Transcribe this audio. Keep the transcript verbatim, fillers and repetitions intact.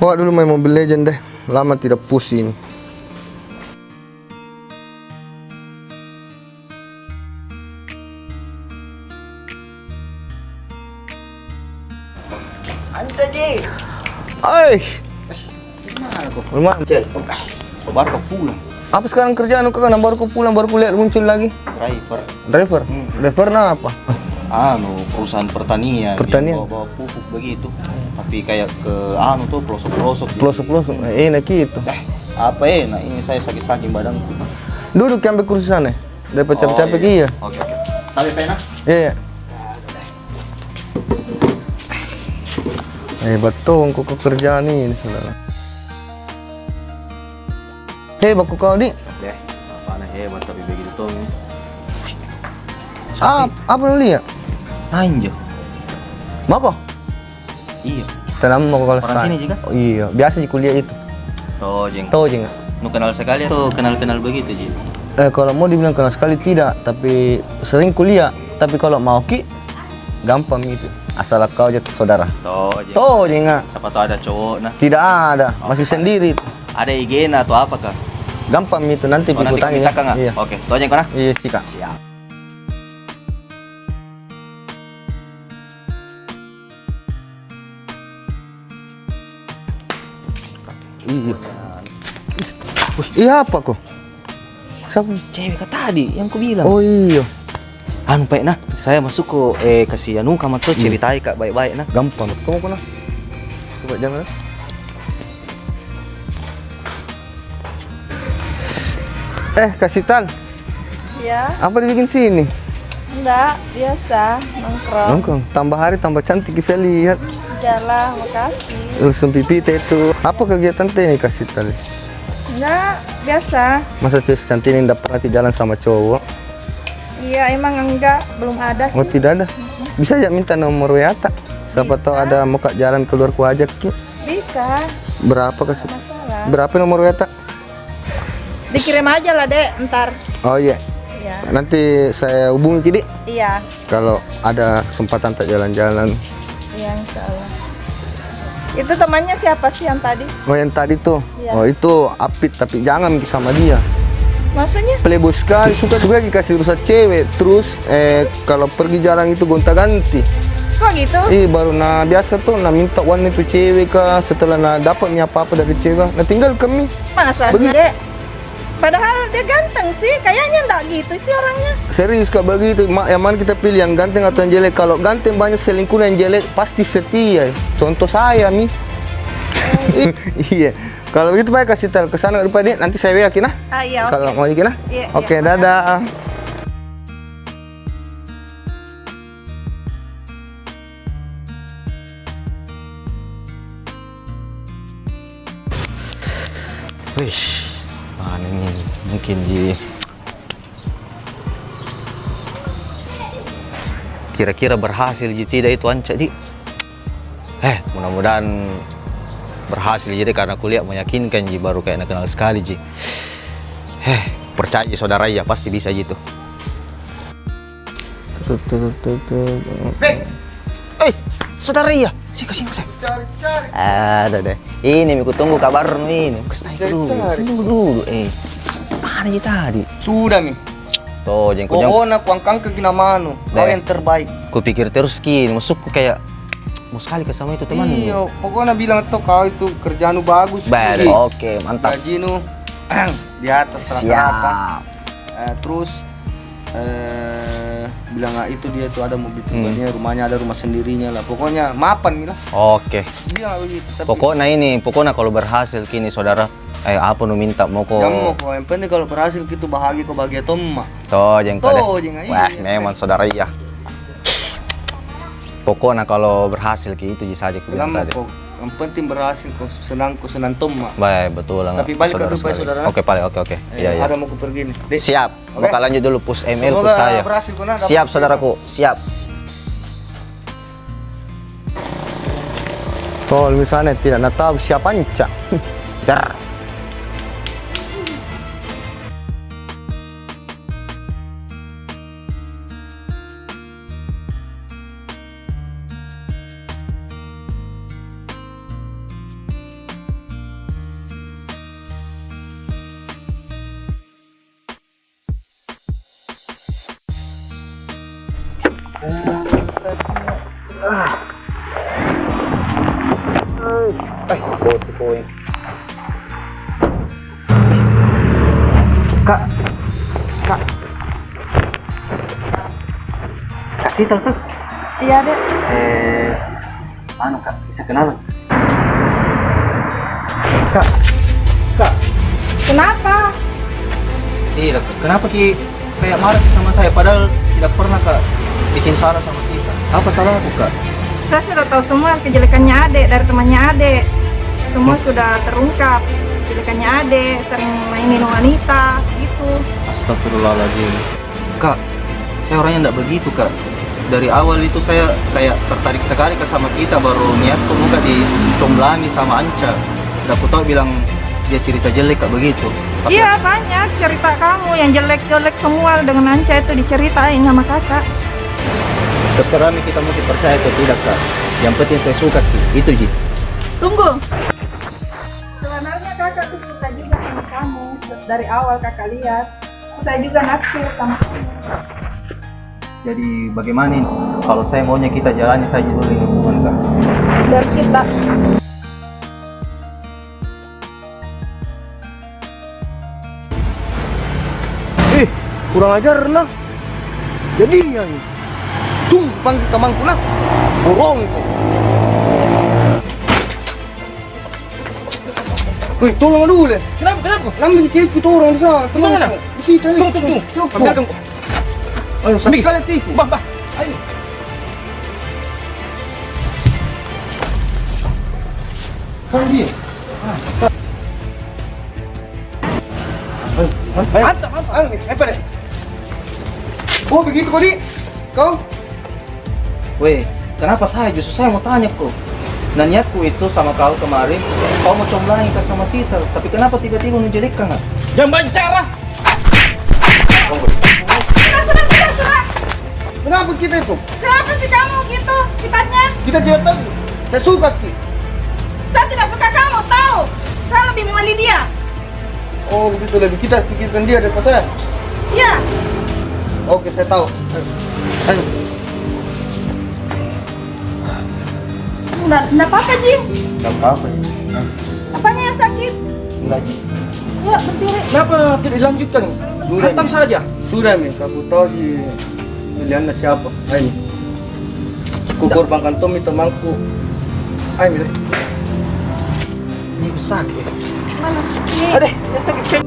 Bawa dulu main Mobile Legend deh. Lama tidak pusing. Anca ji. Oi. Gimana kau? Rumah. Cel. Baru kau pulang. Apa sekarang kerjaan kau, kan baru kau pulang, baru kulihat muncul lagi. Driver. Driver? Hmm. Driver na apa? Anu, perusahaan pertanian. Pertanian? Dia bawa, bawa pupuk begitu. Tapi kayak ke anu tuh, pelosok-pelosok gitu. Pelosok-pelosok. Eh, enak itu. Eh, apa enak? Ini saya sakit-sakit badanku. Duduk ki, ambil kursi sana. Daripada capek-capek ki, iya. Oke, oke. Tapi pena? Iya, iya. Hebat tong ko kerjaan ini, saudara. Hebat ko kau, Dik. Deh, apana hebat tapi begitu tong. Ah, apa lu lihat? Main jo. Mau ko? Iya. Tenang, mau kalau orang sini juga? Iya, biasa ji kuliah itu. Tojeng. Tojeng. Nu kenal sekali atau kenal-kenal begitu ji? Eh, kalau mau dibilang kenal sekali tidak, tapi sering kuliah. Tapi kalau mau ki, gampang itu. Asal kau aja saudara. Tojeng. Tojeng, ah. Siapa tahu ada cowok, nah. Tidak ada, masih sendiri itu. Ada I G-na atau apakah? Gampang itu, nanti pikutanya. Iya. Oke, tojeng ko, nah. Iya, sika. Siap. Iya. Wih, iya apa ko? Siapa? Cewek ka tadi yang ku bilang. Oh, iya. Anu, baik nah, saya masuk ko, eh, kasih anu ka, mat to, ceritai ka baik-baik nah. Gampang. Kamu ko nah. Coba jangan. Eh, Kak Sital. Ya. Apa dibikin sini? Enggak, biasa, nongkrong. Nongkrong. Tambah hari tambah cantik saya lihat. Iyalah, makasih. Langsung pipi teh itu. Apa kegiatan teh ini, Kak Sital? Enggak, biasa. Masa cewek secantik ini ndak pernah ki jalan sama cowok? Iya, emang enggak, belum ada sih. Oh, tidak ada? Mm-mm. Bisa ja minta nomor W A ta? Siapa tahu ada mau ka jalan keluar ku ajak ki. Bisa. Berapa, Kak Sital? Masalah. Berapa nomor W A ta? Dikirim aja lah, Dek, ntar. Oh, iya. Iya. Nanti saya hubungi ki, Dik. Iya. Kalau ada kesempatan ta jalan-jalan. Iya, insya Allah. Itu temannya siapa sih yang tadi? Oh, yang tadi tuh. Iya. Oh, itu Apit, tapi jangan ki sama dia. Maksudnya? Playboy sekali, suka, suka ki kasih rusak cewek. Terus, eh, kalau pergi jalan itu gonta-ganti. Kok gitu? Ih, baru na biasa tuh, na minta uang itu cewek kah, setelah na dapat mi apa-apa dari cewek kah, na tinggalkan mi. Masa sih, Dek? Padahal dia ganteng sih, kayaknya ndak gitu sih orangnya. Serius ka begitu, yang mana kita pilih, yang ganteng atau yang jelek? Kalau ganteng banyak selingkuh, yang jelek pasti setia. Contoh saya mi. Iya. Kalau begitu, baik, kasih tahu ke sana, rupa, Dik, nanti saya W A ki nah. Ah, iya, oke. Kalau mau ki nah. Iya, iya. Oke, dadah. Wih, mana ini? Mungkin di, kira-kira berhasil ji tidak itu anca di? Eh, mudah-mudahan berhasil ji deh, karena kulihat meyakinkan ji, baru kayak na kenal sekali ji. Eh, percaya ji saudara ya, pasti bisa ji tuh. Tuh, tuh, tuh, tuh, tuh. Beh! Eh, saudara iya. Sini, kasih deh. Cari, cari. Ada deh. Ini mi kutunggu kabarmu ini. Kasih naik dulu. Cari, cari. Sini dulu, eh. Mana ji tadi? Sudah mi. Tuh, jengkol, jengkol. Pokoknya kuangkang ke gina manu. Kau yang terbaik. Kupikir terus ki, maksudku kayak mau sekali ke sama itu teman. Iya, pokoknya bilang to kau itu kerjaanmu bagus. Oke, mantap. Gajinu di atas rata-rata. Siap. Eh, terus, eh, bilang, ah, itu dia tuh ada mobil pribadinya, rumahnya ada rumah sendirinya lah. Pokoknya mapan mi lah. Oke. Bilang begitu, tapi pokoknya ini, pokoknya kalau berhasil ki ini, saudara, eh, apa nu minta mau ko? Yang mau ko, yang penting kalau berhasil ki itu bahagia, ko bahagia tomma. Tuh, jengkol deh. Tuh, jeng, iya. Wah, memang saudara iya. Pokoknya kalau berhasil ki itu ji saja ku bilang tadi. Yang penting berhasil ko, senang ko, senang tomma. Baik, betul lah. Tapi balik ke rumah saudara. Oke, balik. Oke, oke. Iya, iya. Ada mau ku pergi nih. Siap. Oke. Bakal lanjut dulu push M L ku saya. Semoga berhasil ko nah. Siap, saudaraku. Siap. Tol misalnya tidak na tahu siapa anca. Jar. Ah. Ay, bosi ko, eh. Kak, Kak. Kak Sital tuh? Iya, Dek. Eh, anu, Kak, bisa kenalan? Kak, Kak. Kenapa? Iya, Kak. Kenapa ki kayak marah ki sama saya, padahal tidak pernah ka bikin salah sama kita. Apa salahku, Kak? Saya sudah tahu semua kejelekannya Adek dari temannya Adek. Semua sudah terungkap. Kejelekannya Adek, sering main minum wanita, gitu. Astagfirullahaladzim. Kak, saya orangnya ndak begitu, Kak. Dari awal itu saya kayak tertarik sekali, Kak, sama kita, baru niatku mau ka dicomblangi sama Anca. Ndak ku tahu bilang dia cerita jelek, Kak, begitu. Tapi iya, banyak cerita kamu yang jelek-jelek semua dengan Anca itu diceritain sama Kakak. Terserah mi kita mau dipercaya atau tidak, Kak. Yang penting saya suka ki, itu ji. Tunggu. Sebenarnya Kakak tuh suka juga sama kamu dari awal Kakak lihat. Saya juga naksir sama kamu. Jadi bagaimana ini? Kalau saya maunya kita jalani saja dulu ini hubungan, Kak. Biar kita. Eh, kurang ajar nah. Jadinya ini. Tunggu panggil temanku lah. Borong itu. Weh, tolong dulu, Le. Kenapa, kenapa? Nampak cewek itu orang di sana. Di mana? Di situ, Le. Tunggu, tunggu, tunggu. Tunggu. Ambil, tunggu. Ayo, sakit sekali hatiku. Bah, bah. Ayo. Kan dia. Ayo, ayo. Mantap, mantap. Ayo, ayo, ayo. Oh, begitu kau, Dik? Kau? Weh, kenapa saya? Justru saya mau tanya ko. Nah, niatku itu sama kau kemarin, kau mau comblangi ka sama Sital, tapi kenapa tiba-tiba nu jelekkan ka? Jangan banyak bicara. Sudah, sudah, sudah, sudah. Kenapa kita itu? Kenapa sih kamu gitu sifatnya? Kita tidak tahu. Saya suka ki. Saya tidak suka kamu, tahu? Saya lebih memilih dia. Oh, begitu, lebih kita pikirkan dia daripada saya. Iya. Oke, saya tahu. Ayo. Nggak, nggak apa-apa, Ji. Nggak apa-apa, Ji. Apanya yang sakit? Nggak, Ji. Iya, berdiri. Kenapa tidak dilanjutkan? Sudah, hantam saja. Sudah mi, aku tahu ji pilihannya siapa. Ayo. Ku korbankan Tommy temanku. Ayo mi. Ini besar, ya. Mana? Ini. Ada, yang sakit.